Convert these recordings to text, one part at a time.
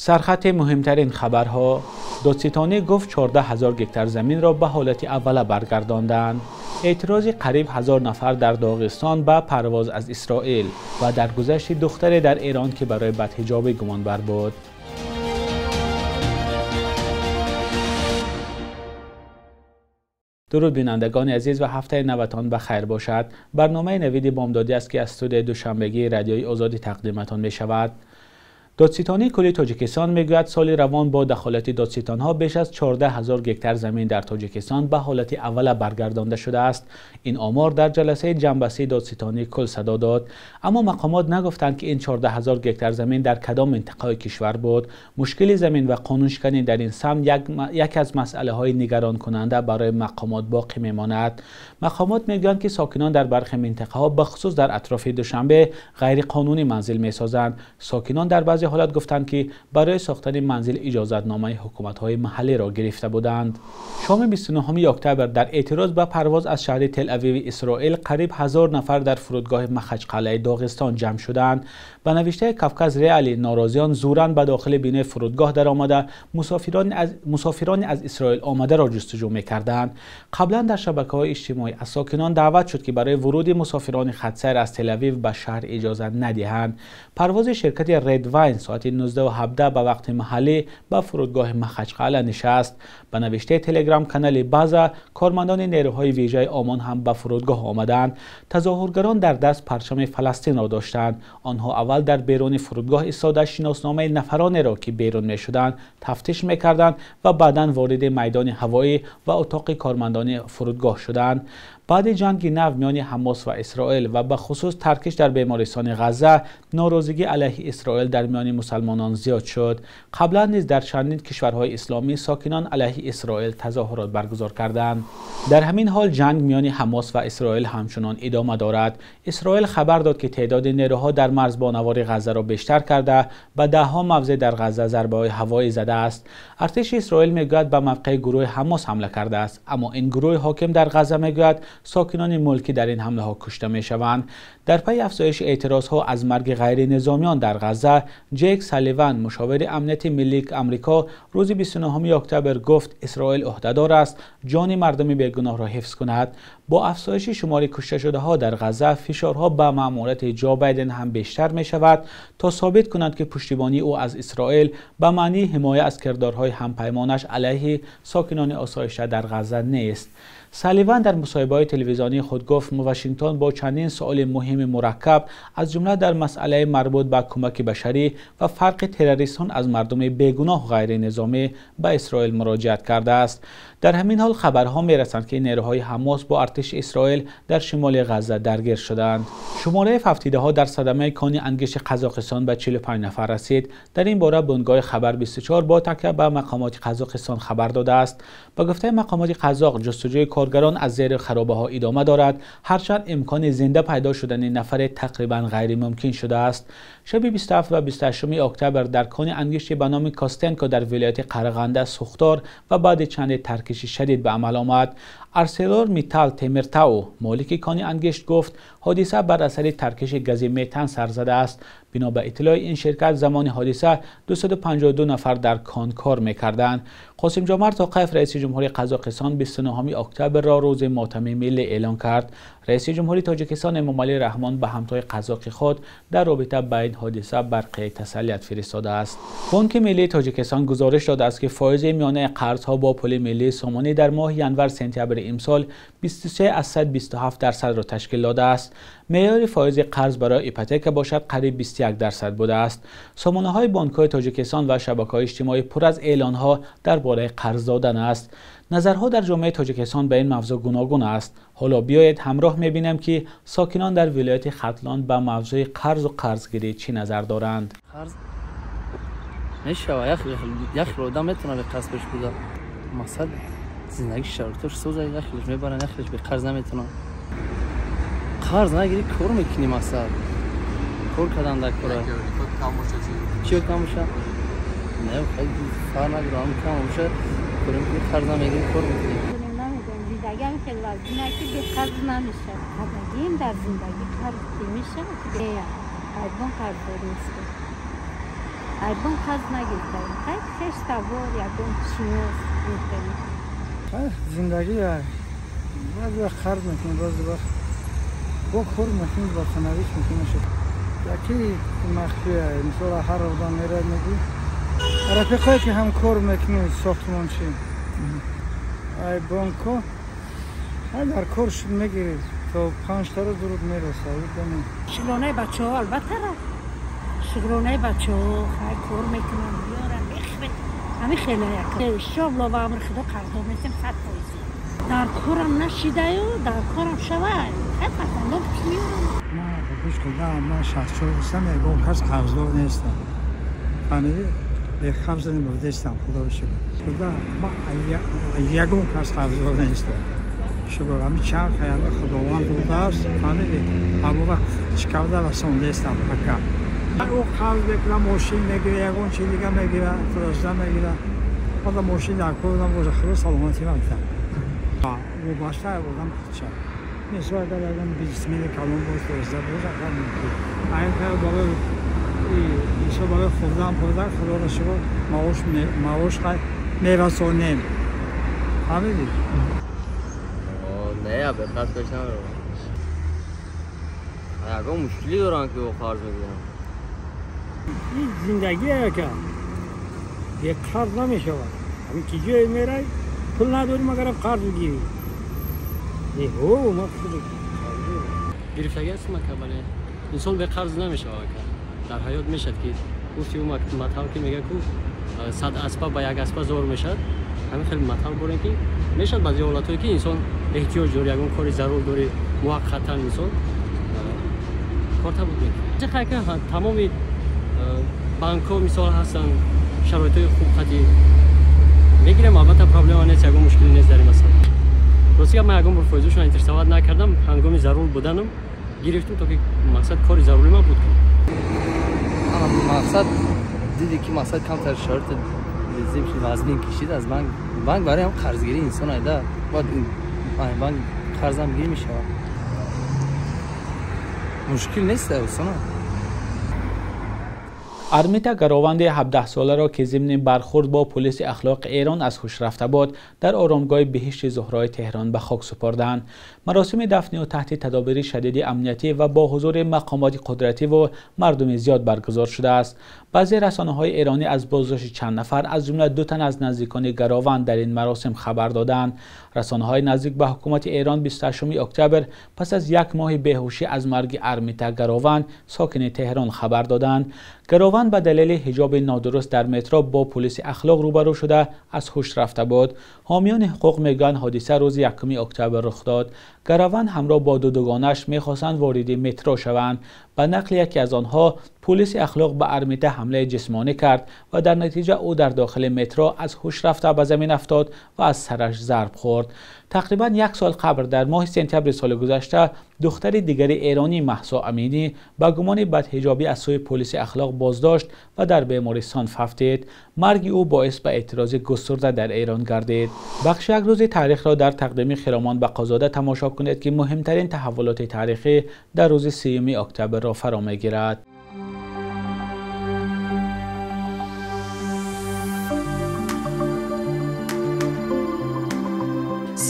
Сархати муҳимтарин хабарҳо. Додситонӣ гуфт 14 000 гектар заминро ба ҳолати аввала баргардонданд. Эътирози қариб 1000 нафар дар Доғистон ба парвоз аз Исроил ва даргузашти духтаре дар Эрон, ки барои бадҳиҷобӣ гумонбар буд. Дуруд, бинандагони азиз, ва ҳафтаи наватон ба хайр бошад. Барномаи Навиди Бомдодӣ аст, ки аз студияи Душанбегии Радиои Озодӣ тақдиматон мешавад. Додситонии кулли Тоҷикистон мегӯяд, соли равон бо дахолати додситонҳо беш аз 14 000 гектар замин дар Тоҷикистон ба ҳолати аввала баргардонда шудааст. Ин омор дар ҷаласаи ҷамъбастии додситонии кул садо дод. Аммо мақомот нагуфтанд, ки ин 14 000 гектар замин дар кадом минтақаи кишвар буд. Мушкили замин ва қонуншиканӣ дар ин самт яке аз масъалаҳои нигаронкунанда барои мақомот боқӣ мемонад. Мақомот мегӯянд, ки сокинон дар бархе минтақаҳо, бахусус дар атрофи Душанбе, ғайриқонунӣ манзил месозанд. Сокинон дар баъзе ҳолат гуфтанд, ки барои сохтани манзил иҷозатномаи ҳукуматҳои маҳаллиро гирифта буданд. Шоми 29 октябр дар эътироз ба парвоз аз шаҳри Тел-Авиви Исроил қариб 1000 нафар дар фурудгоҳи Махачқалъаи Доғистон ҷамъ шуданд. Ба навиштаи Кавказ Реали, норозиён зӯран ба дохили бинои фурудгоҳ даромада, мусофирони аз Исроил омадаро ҷустуҷӯ мекарданд. Қаблан дар шабакаҳои иҷтимоӣ аз сокинон даъват шуд, ки барои вуруди мусофирони хатсайр аз Тел-Авив ба шаҳр иҷозат надиҳанд. Парвози ширкати Редвайн соати 19:17 ба вақти маҳаллӣ ба фурудгоҳи Махачқалъа нишаст. Ба навиштаи телеграм-канали База, кормандони нерӯҳои вижаи ОМОН ҳам ба фурудгоҳ омаданд. Тазоҳургарон дар даст парчами Фаластинро доштанд. Онҳо аввал дар беруни фурудгоҳ истода, шиносномаи нафаронеро, ки берун мешуданд, тафтиш мекарданд ва баъдан вориди майдони ҳавоӣ ва утоқи кормандони фурудгоҳ шуданд. Баъди ҷанги нав миёни Ҳамос ва Исроил ва ба хусус таркиш дар бемористони Ғазза, норозигӣ алайҳи Исроил дар миёни мусалмонон зиёд шуд. Қаблан низ дар чандин кишварҳои исломӣ сокинон алайҳи Исроил тазоҳурот баргузор карданд. Дар ҳамин ҳол ҷанг миёни Ҳамос ва Исроил ҳамчунон идома дорад. Исроил хабар дод, ки теъдоди нерӯҳо дар марз бо навори Ғаззаро бештар карда, ба даҳҳо мавзеъ дар Ғазза зарбаҳои ҳавоӣ задааст. Артиши Исроил мегӯяд, ба мавқеи гурӯҳи Ҳамос ҳамла кардааст, аммо ин гурӯҳи ҳоким дар Ғазза мегӯяд, сокинони мулкӣ дар ин ҳамлаҳо кушта мешаванд. Дар пайи афзоиши эътирозҳо аз марги ғайринизомиён дар Ғазза, Ҷейк Салливан, мушовири амнияти миллии Амрико, рӯзи 29 октябр гуфт, Исроил ӯҳдадор аст ҷони мардуми бегуноҳро ҳифз кунад. Бо афзоиши шумори кушташудаҳо дар Ғазза, фишорҳо ба маъмурияти Ҷо Байден ҳам бештар мешавад, то собит кунад, ки пуштибонии ӯ аз Исроил ба маънии ҳимоя аз кирдорҳои ҳампаймонаш алайҳи сокинони осоишта дар Ғазза нест. Салливан дар мусоҳибаҳои телевизионии худ гуфт, Вашингтон бо чандин суоли муҳими мураккаб, аз ҷумла дар масъалаи марбут ба кӯмаки башарӣ ва фарқи террористон аз мардуми бегуноҳ ғайринизомӣ, ба Исроил муроҷиат кардааст. Дар ҳамин ҳол хабарҳо мерасанд, ки нерӯҳои Ҳамос бо артиши Исроил дар шимоли Ғазза даргир шуданд. Шумораи фавтидаҳо дар садамаи кони ангишти Қазоқистон ба 45 нафар расид. Дар ин бора бунгоҳи Хабар 24 бо такя ба мақомоти Қазоқистон хабар додааст. Ба гуфтаи мақомоти қазоқ, ҷустуҷӯи коргарон аз зери харобаҳо идома дорад, ҳарчанд имкони зинда пайдо шудани нафаре тақрибан ғайримумкин шудааст. Шаби 27 ва 28 октябр дар кони ангишти ба номи Костенко дар вилояти Қарағанда сӯхтор ва баъди чанде таркиши шадид ба амал омад. Арселор Миттал Темиртау, молики кони ангишт, гуфт, ҳодиса бар асари таркиши гази метан сар задааст. Бино ба иттилои ин ширкат, замони ҳодиса 252 нафар дар кон кор мекарданд. Қосимҷомарт Тоқаев, раиси ҷумҳури Қазоқистон, 29 октябрро рӯзи мотами миллӣ эълон кард. Раиси ҷумҳури Тоҷикистон Эмомалӣ Раҳмон ба ҳамтои қазоқи худ дар робита ба ин ҳодиса барқияи тасаллият фиристодааст. Бонки миллии Тоҷикистон гузориш додааст, ки фоизи миёнаи қарзҳо бо пули миллии сомонӣ дар моҳи январ-сентябри имсол 23,27 дарсадро ташкил додааст. Меъёри фоизи қарз барои ипотека бошад, қариб 21% будааст. Сомонаҳои бонкҳои Тоҷикистон ва шабакаҳои иҷтимоӣ пур аз эълонҳо дар бораи қарз додан аст. Назарҳо дар ҷомеаи Тоҷикистон ба ин мавзӯъ гуногун аст. Ҳоло биёед, ҳамроҳ мебинем, ки сокинон дар вилояти Хатлон ба мавзӯи қарзу қарзгирӣ чӣ назар доранд. Қарз мешава, як хел одам метавонад бе қарз пеш буда, мақсад зиндагӣ шароитош соза, як хелаш мебаранд, як хелаш бе қарз наметавонад. Қарз нагирӣ, кор мекунӣ, мақсад кор кардан дар кора чиё кам боша, не, фарқ надорам, кам боша, кор мекунӣ, қарз намегирӣ, кор мекунӣ. Зиндагиам хеле вазина, ки бе қарз намешавад. Кардагием дар зиндагӣ қарз мешавад, ки айбон қарздор нестем. Ай бонк қарз нагирифтаем. Хай хеш табор, ягон шинос гирифтаем. Зиндагӣ баъзе вақт қарз мекунем, баъзе вақт бо кор мекунем, восстановить мекунем. Яки махфия, мисол ҳар одам мерад мегӯ рафиқое ки ҳамкор мекунем сохтмончи ай бонко дар кор шуд мегиред то 5 та дуруд мерасад. Шуғлонаи бачаҳо, албатта, шуғлонаи бачаҳо, хай кор мекунам, меёрам, мехӯрем, ҳамин хеле як иншоалло ба амри Худо қарздор нестем 100%. Дар корам нашидаю, дар корам шавад, хай фарзандон меёрам. Гӯш кунам, ман 64 ҳастам, ягон кас қарздор нестам. Фаҳмидӣ? Беқарз нестам, Худоро шукр. Худо, ман ягон кас қарздор нестам. Шукр, ҳамин чанд хаяле Худованд додааст, фаҳмидӣ? Ҳамон вақт чӣ карда расондестам пока. Ӯ қарз мекунад, мошин мегирад, ягон чи дига мегирад, тирозда мегирад. Баъда мошин дар кор набошад, Худо саломатӣ мекунад. Вобаста одам худша. Мисол агар ягон бизнесмени калон бош, тирозда бошад, агар мумкин. Агар барои мисол барои хӯрдан пурдан, Худоро шукр, маош маош мерасонем. Фаҳмидӣ? Не, бе қарз пеш намеравам. Ягон мушкилӣ дорам ки бо қарз мегирам? Ин зиндагӣ яка бе қарз намешавад. Ҳамин ки ҷое мерай, пул надорӣ, магарам қарз бигирӣ. Ма гирифтагӣ ҳастам ака, бале, инсон бе қарз намешавад ака. Дар ҳаёт мешад ки гуфти ӯ матал ки мегӯяд ку 100 аспа ба як аспа зор мешад. Ҳамин хеле матал борем ки мешад баъзе ҳолатҳое ки инсон эҳтиёҷ дори, ягон кори зарур дори, муваққатан инсон кор табуд мекунад. Тамоми банкҳо мисол ҳастанд, шароитҳои хуб қати мегирем, албатта, проблема нест, ягон мушкилӣ нест дар ин масъала. Рости гап, ман ягон бор фоизошон интересовать накардам, ҳангоми зарур буданам гирифтам, то ки мақсад кори зарури ман буд. Мақсад диди ки мақсад камтар шароити вазнин кишид, аз банк, банк барои ҳам қарзгирӣ инсон айда бояд банк қарзам гирӣ мешавад, мушкил нест осона. Армита Гарованди 17-соларо ки зимни бархурд бо пулиси ахлоқи Эрон аз ҳуш рафта буд, дар оромгоҳи Биҳишти Зуҳрои Теҳрон ба хок супурданд. Маросими дафни ӯ таҳти тадобири шадиди амниятӣ ва бо ҳузури мақомоти қудратӣ ва мардуми зиёд баргузор шудааст. Баъзе расонаҳои эронӣ аз боздошти чанд нафар, аз ҷумла ду тан аз наздикони Гарованд, дар ин маросим хабар доданд. Расонаҳои наздик ба ҳукумати Эрон 28 октябр пас аз як моҳи беҳушӣ аз марги Армита Гарованд, сокини Теҳрон, хабар доданд. Гарованд ба далели ҳиҷоби нодуруст дар метро бо пулиси ахлоқ рӯбарӯ шуда аз ҳуш рафта буд. Ҳомиёни ҳуқуқ мегӯянд, ҳодиса рӯзи 1 октябр рух дод. Гарованд ҳамроҳ бо ду дугонааш мехостанд вориди метро шаванд. Ба нақли яке аз онҳо, пулиси ахлоқ ба Армита ҳамлаи ҷисмонӣ кард ва дар натиҷа ӯ дар дохили метро аз ҳуш рафта ба замин афтод ва аз сараш зарб хӯрд. Тақрибан як сол қабл, дар моҳи сентябри соли гузашта, духтари дигари эронӣ, Маҳсо Аминӣ, ба гумони бадҳиҷобӣ аз сӯи пулиси ахлоқ боздошт ва дар бемористон фавтид. Марги ӯ боис ба эътирози густурда дар Эрон гардид. Бахши як рӯзи таърихро дар тақдими Хиромон Бақозода тамошо кунед, ки муҳимтарин таҳаввулоти таърихӣ дар рӯзи 30 октябрро фаро мегирад.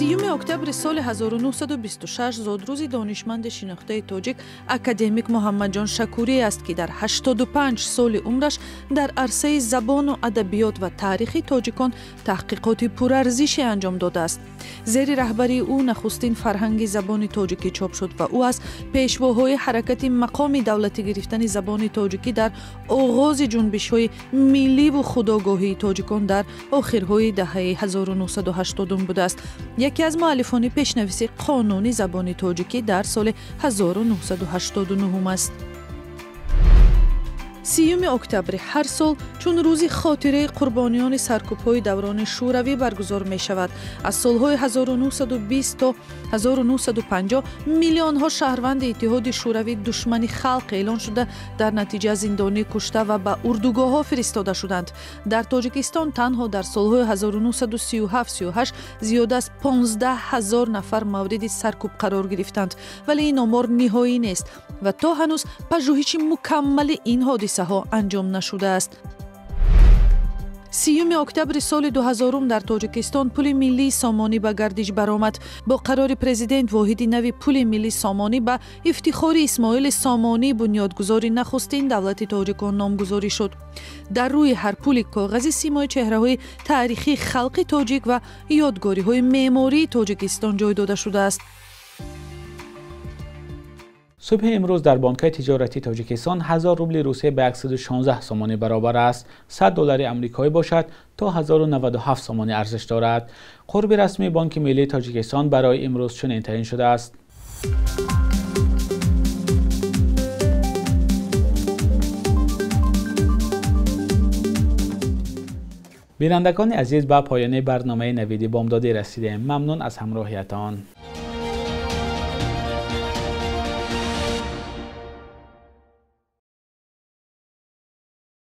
30 октябри соли 1926 зодрӯзи донишманди шинохтаи тоҷик, академик Муҳаммадҷон Шакурӣ аст, ки дар 85 соли умраш дар арсаи забону адабиёт ва таърихи тоҷикон таҳқиқоти пурарзише анҷом додааст. Зери раҳбарии ӯ нахустин фарҳанги забони тоҷикӣ чоп шуд ва ӯ аз пешвоҳои ҳаракати мақоми давлатӣ гирифтани забони тоҷикӣ дар оғози ҷунбишҳои милливу худогоҳии тоҷикон дар охирҳои даҳаи 1980 будааст. Яке аз муаллифони пешнависи қонуни забони тоҷикӣ дар соли 1989 аст. 30 октябри ҳар сол чун рӯзи хотираи қурбониёни саркӯбҳои даврони шӯравӣ баргузор мешавад. Аз солҳои 1920 то 1950 миллионҳо шаҳрванди Иттиҳоди Шӯравӣ душмани халқ эълон шуда, дар натиҷа зиндонӣ, кушта ва ба урдугоҳҳо фиристода шуданд. Дар Тоҷикистон танҳо дар солҳои 1937-38 зиёда аз 15 ҳазор нафар мавриди саркӯб қарор гирифтанд, вале ин омор ниҳоӣ нест ва то ҳанӯз пажӯҳиши мукаммали ин ҳодисаҳо анҷом нашудааст. 30 октябри соли 2000 дар Тоҷикистон пули миллии сомонӣ ба гардиш баромад. Бо қарори президент воҳиди нави пули миллии сомонӣ ба ифтихори Исмоили Сомонӣ, бунёдгузори нахустин давлати тоҷикон, номгузорӣ шуд. Дар рӯи ҳар пули коғазӣ симои чеҳраҳои таърихии халқи тоҷик ва ёдгориҳои меъмории Тоҷикистон ҷой дода шудааст. Субҳи имрӯз дар Бонкҳои тиҷоратии Тоҷикистон 1000 рубли Русия ба 116 сомонӣ баробар аст. 100 доллари амрикоӣ бошад то 1097 сомонӣ арзиш дорад. Қурби расмии Бонки миллии Тоҷикистон барои имрӯз чунин таъин шудааст. Бинандагони азиз, ба поёни барномаи Навиди Бомдодӣ расидем. Мамнун аз ҳамроҳиятон.